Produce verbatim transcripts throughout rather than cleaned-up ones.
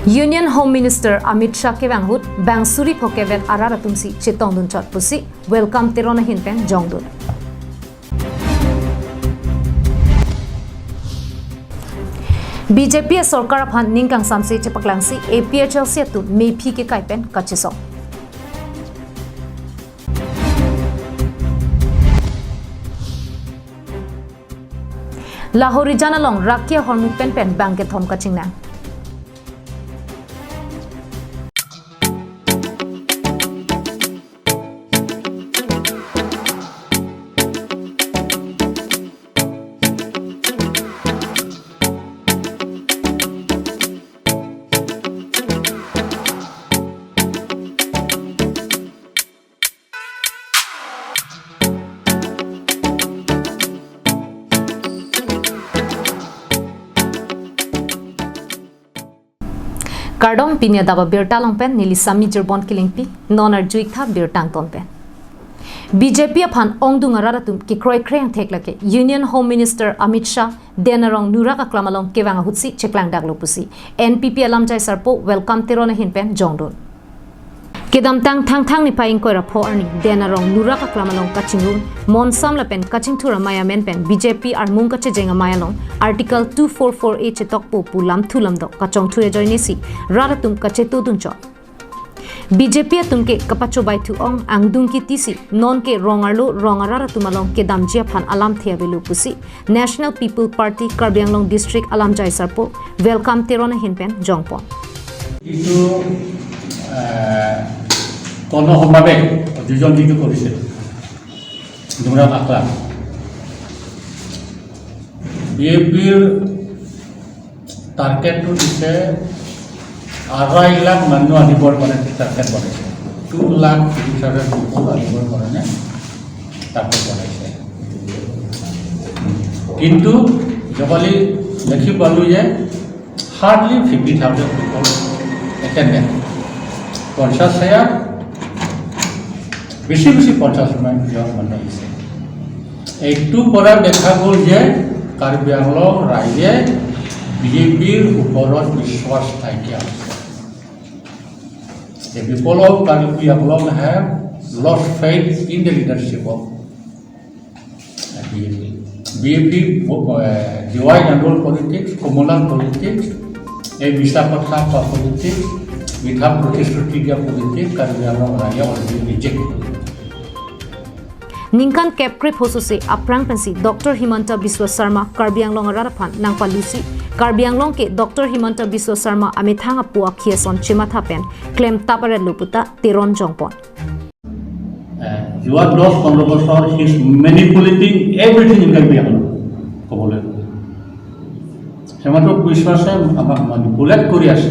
Union Home Minister Amit Shah kevang ahut bang suri pho kevet arat atumsi chetongdun chot pusi Welcome Teron ahin pen jongdun. B J P sorkar aphan ning kangsamse chepaklangsi A P H L C atum mephi kekai pen kachesong. Lahorijan along Rakia hormu pen pen bang kethom kachingnang. Kardom, pini adap abirta along pen neli Sami Jirbon Kilingpi, non arju-ik tha birta angton pen. B J P aphan ongdung arat atum kekroikre angthek lake Union Home Minister Amit Shah Den Arong Nurak Aklam along kevang ahutsi cheklangdaklo pusi N P P alamjai sarpo Welcome Teron ahin pen jongdun. Kedamtang Thangthang niphai ingkoi ra pho arni Den Arong Nurak Aklam along kachingrum, monsam lapen kachingthur amei amen pen B J P armung kachejeng amei along Article two four four A chetokpo pu lamthu lamdok kachongthu ajoinesi rat atum kachetodun chot. B J P atum ke kapachobai thu ong angdung kitisi, non ke rong arlo rong arat atum along kedamji aphan alamthe avelo pusi National People Party Karbi Anglong District alamjai sarpo Welcome Teron ahin pen jongpon. এইটো, এ, গণ সমাৱেশ আয়োজন যিটো কৰিছে, ডুমৰা পাখলা, বিজেপিৰ টাৰ্গেটটো দিছে আঢ়ৈ লাখ মানুহ আনিবৰ কাৰণে টাৰ্গেট বনাইছে। টু লাখ ত্ৰিছ হাজাৰ পিপল আনিবৰ কাৰণে টাৰ্গেট বনাইছে। কিন্তু যোৱাকালি দেখি পালোঁ যে হাৰ্ডলি ফিফটি থাউজেণ্ড পিপল এটেণ্ডেড। পঞ্চাছ হাজাৰ, বেছি বেছি পঞ্চাছ হাজাৰ মানুহ আহিছে। এইটো পৰা দেখা গ'ল যে কাৰ্বি আংলং ৰাইজে বিজেপিৰ ওপৰত বিশ্বাস নাইকিয়া হৈছে। The people of Karbi Anglong have lost faith in the leadership of BJP. BJP, এ, ডিৱাইড এণ্ড ৰুল পলিটিক্স, কমলাৰ পলিটিক্স, এই মিছা কথা কোৱা পলিটিক্স, মিথ্যা প্ৰতিশ্ৰুতি দিয়া পলিটিক্স কাৰ্বি আংলং ৰাইজে অলৰেডি ৰিজেক্ট কৰিলে। Ningkan kep krepho sose aphrang pensi Doctor Himanta Biswa Sarma Karbi Anglong arat aphan nangpalusi, Karbi Anglong ke Doctor Himanta Biswa Sarma amethang apu akhi ason chematha pen klem tap aret lo puta Teron jongpon. এ, যোৱা দহ পোন্ধৰ বছৰ he is manipulating everything in Karbi Anglong, ক'বলৈ গ'লে। হিমন্ত বিশ্বাসে আমাক মেনিপুলেট কৰি আছে,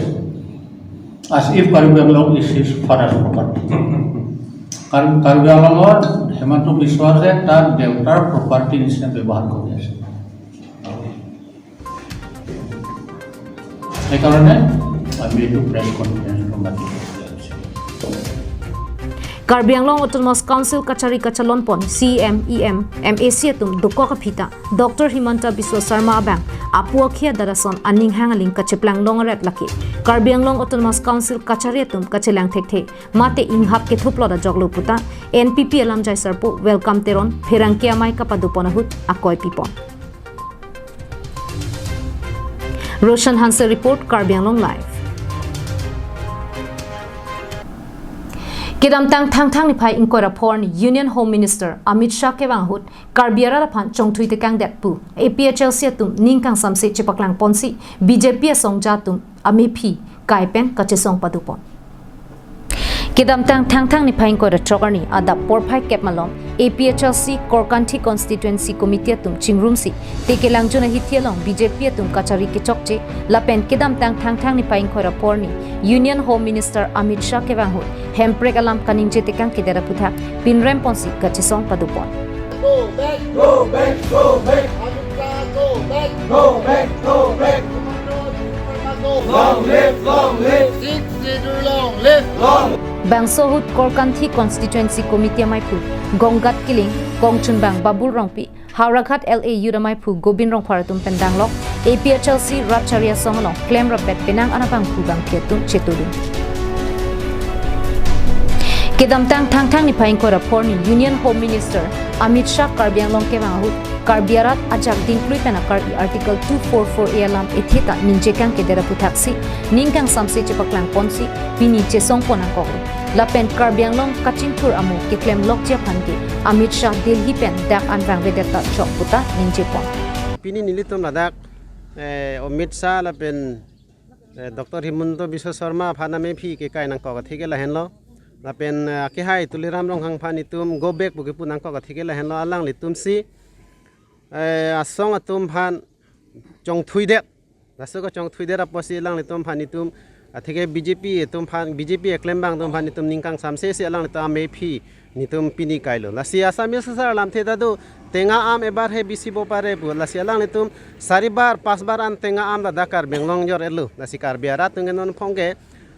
as if Karbi Anglong is his father's property। কাৰ-, কাৰ্বি আংলঙত হিমন্ত বিশ্বাসে তাৰ দেউতাৰ প্ৰপাৰ্টি নিচিনা ব্যৱহাৰ কৰি আছে। সেইকাৰণে আমি এইটো প্ৰেছ কনফাৰেন্সটো মাতিবলগীয়া হৈছে। Karbi Anglong Autonomous Council kachari kachalonpon C E M, E M, M A C atum dokok aphi ta Doctor Himanta Biswa Sarma abang apu akhi adat ason aning hang aling kacheplang long aret lake Karbi Anglong Autonomous Council kachari atum kachelang thekthe mate inghap kethuplot ajok lo puta N P P alamjai sarpo Welcome Teron pherangke amei kapadopon ahut akoi pipon. Roshan Hanse report, Karbi Anglong Live. Kedamtang Thangthang niphai ingkoi ra pho arni Union Home Minister Amit Shah kevang ahut Karbi arat aphan chongthui tekangdet pu A P H L C atum ning kangsamse chepaklangponsi B J P asongja atum amephi kai pen kachesong padopon. Kedamtang Thangthang niphai ingkoi ra throk arni adap porphai kep malom A P H L C Korkanthi Constituency Committee atum chingrumsi Tekelangjun ahithi along B J P atum kachari kechokche lapen kedamtang Thangthang niphai ingkoi ra pho arni Union Home Minister Amit Shah kevang ahut hemprek alam kaningje tekangkedet aputhak pinremponsi kachesong padopon. Go back, go back, go back. Amit Shah, go back. Go back, go back. Himanta Biswa Sarma, go. Long live, long live. Sixth Schedule, long live. Long. Bangso ahut Korkanthi Constituency Committee ameiphu Gonggat Killing, kongchunbang Babul Rongpi, Howraghat L A Youth ameiphu Gobin Rongphar atum pen danglok A P H L C rat chari asong along klemrapet penang anabang pu bangphi atum chetudun. Kedamtang Thangthang niphai ingkoi ra pho arni Union Home Minister Amit Shah Karbi Anglong kevang ahut Karbi arat ajak dingklui pen akarpi Article two four four A alam ethe ta ningjekang kedet aphuthaksi ning kangsamse chepaklang ponsi pini chesong pon nangkok. Lapen Karbi Anglong kachingthur amo keklem lokji aphan ke Amit Shah Delhi pen dak an vangvedet ta chok puta ningje pon. Pini nelitum ladak, eh, Amit Shah lapen, eh, Doctor Himanta Biswa Sarma aphan amephi kekai nangkok athe ke lahenlo. Lapen, eh, akehai Tuliram Ronghang aphan itum go back pu kepu nangkok athe ke lahenlo, alanglitum si, eh, asong atum aphan chongthuidet. Laso kachongthuidet apotsi alanglitum aphan itum, athe ke B J P atum aphan, B J P keklem abang atum aphan itum ning kangsamse si alanglitum amephi nelitum pini kailo. Lasi Assamese asar alamthe ta do, "Tenga aam ebar hai bisi bo pare" pu. Lasi alanglitum sari bar, pas bar an tenga aam ladak Karbi Anglong jor-etlo. Lasi Karbi arat atum ke non phongke,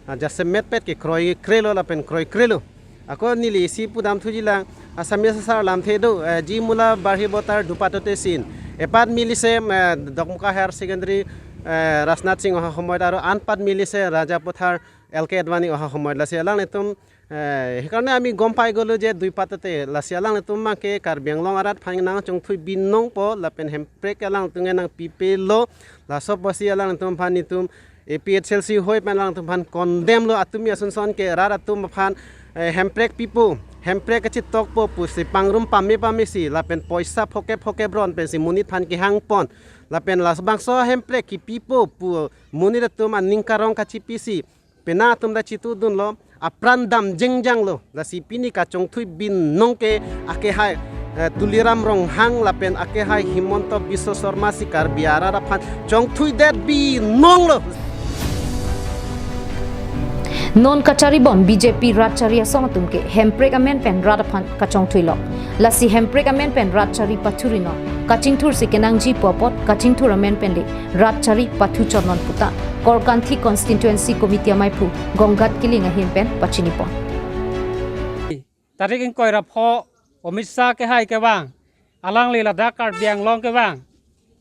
ah, jasemet pet ke kroikrelo lapen kroikrelo. Ako neli isi pudam thuji lang, Assamese asar alamthe do, eh, "Ji mula barhi bo tar dupatote sin." Epat milise, eh, Dokmoka Higher Secondary, eh, Rajnath Singh oha homoit aro anpat milise Rajapathar L K Advani oha homoit. Lasi alanglitum, eh, hekarne ami gom pai golo je dui patote. Lasi alanglitum make Karbi Anglong arat aphan nangchongthui binong po lapen hemprek alanglitum nangpipelo. Laso apotsi alanglitum aphan itum A P H L C hoi pen alanglitum aphan condemn lo, atumi ason son ke rat atum aphan, eh, hemprek pipo, hemprek kachetokpo pusi pangrum pame pame si lapen poisa phokep phokep ron pensi monit aphan kehang pon. Lapen labangso hemprek kipipo pu monit atum aning karong kachipisi penang atum ta chetudunlo, apran dam jengjanglo. Lasi pini kachongthui binong ke akehai, eh, Tuliram Ronghang lapen akehai Himanta Biswa Sarma si Karbi arat aphan chongthuidet binonglo. Non kacharibom B J P rat chari asong atum ke hemprek amen pen rat aphan kachongthuilo. Lasi hemprek amen pen rat chari pathuri non. Kachingthur si kenangji pu apot kachingthur amen pen le rat chari pathu chot non puta Korkanthi Constituency Committee amaiphu Gonggat Killing ahin pen pachini pon. Tarik ingkoi ra pho Amit Shah kehai kevang, alangli ladak Karbi Anglong kevang,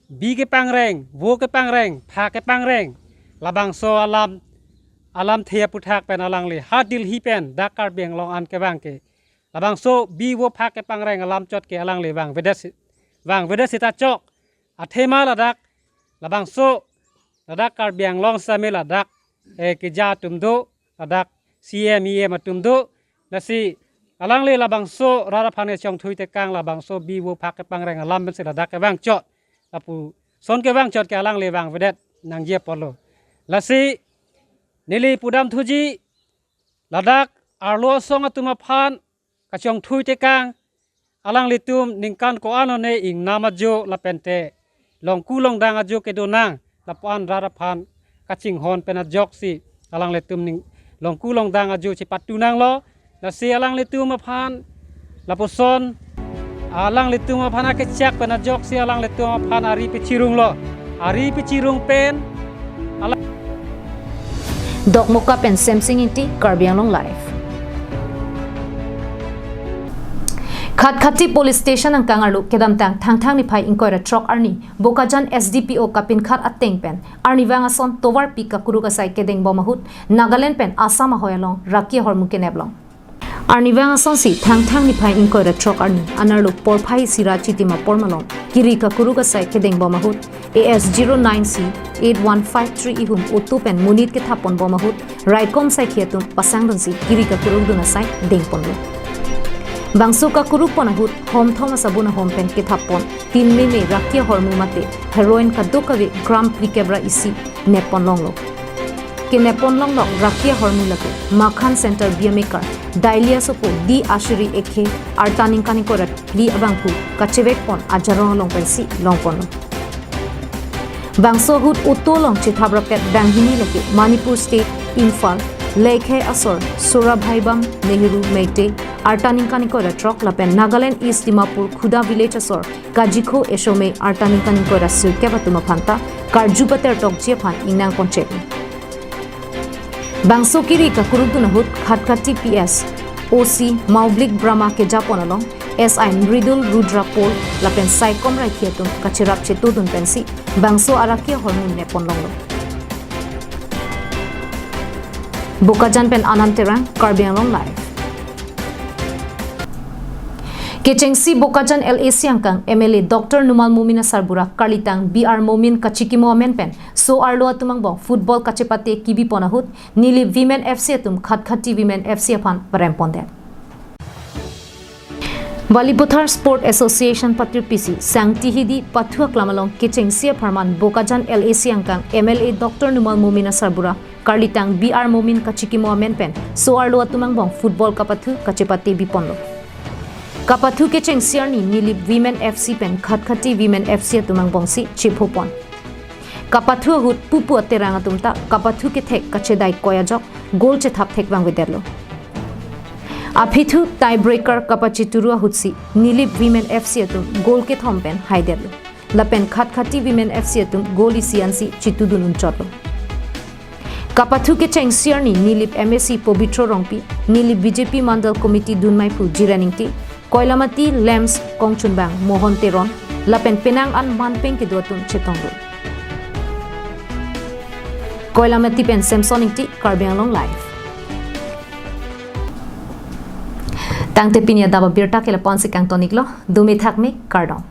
bi kepangreng, vo kepangreng, phak kepangreng, labangso alam, alamthe aputhak pen alangli ha Delhi pen dak Karbi Anglong an kevang ke labangso bi vo phak kepangreng alam chot ke alangli vangvedet si, vangvedet seta chok. Athema ladak, labangso ladak Karbi Anglong sitame ladak, eh, keja atum do, ladak C M, E M atum do. Lasi alangli labangso rat aphan kachongthui tekang labangso bi vo phak kepangreng alam pensi ladak kevang chot. Lapuson kevang chot ke alangli vangvedet nangji apotlo. Lasi neli pudam thuji, ladak arlo asong atum aphan kachongthui tekang, alanglitum ningkan ko-an one ingnam ajo lapente longku longdang ajo kedo nang, lapu-an rat aphan kachinghon pen ajoksi alanglitum ning longku longdang ajo chepatu nanglo. Lasi alanglitum aphan lapuson alanglitum aphan akechak pen ajoksi alanglitum aphan ari pechirunglo. Ari pechirung pen ala- Dokmoka pen Semsing Ingti, Karbi Anglong Live. Khatkhati Police Station angkang arlo kedamtang Thangthang niphai ingkoi ra throk arni Bokajan S D P O kapinkhat ateng pen arnivang ason tovarpi kakuruk asai kedengbom ahut Nagaland pen Assam ahoi along raki ahormu keneplong. Arnivang asonsi Thangthang niphai ingkoi ra throk arni anerlo porphai isi ra chitim apor malom kiri kakuruk asai kedengbom ahut A S zero nine C eight one five three ihum auto pen monit kethap ponbom ahut raikom saikhi atum pasangdunsi kiri kakuruk dun asai dengponlo. Bangso kakuruk pon ahut homthom asabun ahom pen kethap pon tin meme raki ahormu mate heroin kadokave gram phlikep ra isi nepponlonglo. Kenepponlonglok raki ahormu lake Makhan Center beer maker Daily asopo D Ashiri Ekhe, arta ningkan ingkoi ra phli abangphu kachevek pon ajarong along pensi longponlo. Bangso ahut auto along chethap rapet banghini lake Manipur State, Imphal, Leikhai asor Surabhaibam Nehru Meitei, arta ningkan ingkoi ra throk lapen Nagaland East Dimapur Khuda Village asor Kajikho Eshomei, arta ningkan ingkoi ra sirkep atum aphan ta karju pater tokji aphan ingnang ponchek. Bangso kiri kakuruk dun ahut Khatkhati P S O C Maublik Brahma kejapon along S I Mridul Rudra Pol lapen saikom raikhi atum kacherap chetudun pensi bangso araki ahormu nepon longlo. Bokajan pen Anand Terang, Karbi Anglong Live. Kechengsi Bokajan L A C angkang M L A Doctor Numal Momin Asarbura karlitang B R Momin kachikimo amen pen so-arlo atum angbong football kachepate kibipon ahut Nilip Women F C atum Khatkhati Women F C aphan parempondet. Balipathar Sport Association patirpisi Sangti Hidi pathu aklam along kechengsi apharman Bokajan L A C angkang M L A Doctor Numal Momin Asarbura karlitang B R Momin kachikimo amen pen so-arlo atum angbong football kapathu kachepate biponlo. Kapathu kechengsi arni Nilip Women F C pen Khatkhati Women F C atum angbongsi chiphopon. Kapathu ahut pupu aterang atum ta kapathu kethek kachedai koi ajok goal chethap thek vangvedetlo. Aphi thu tiebreaker kapachituru ahutsi Nilip Women F C atum goal kethom pen haidetlo. Lapen Khatkhati Women F C atum goal isi ansi chitudun unchotlo. Kapathu kechengsi arni Nilip M A C Pobitro Rongpi, Nilip B J P Mandal Committee dunmaipu Jiren Ingti, Koilamati Lamps kongchunbang Mohon Teron, lapen penang an manpeng kedo atum chetongdun. Koilamati pen Samson Ingti, Karbi Anglong Live. Tangte pini adap abirta ke lapu-ansi kangton-iklo, dumi thakmi, kardom.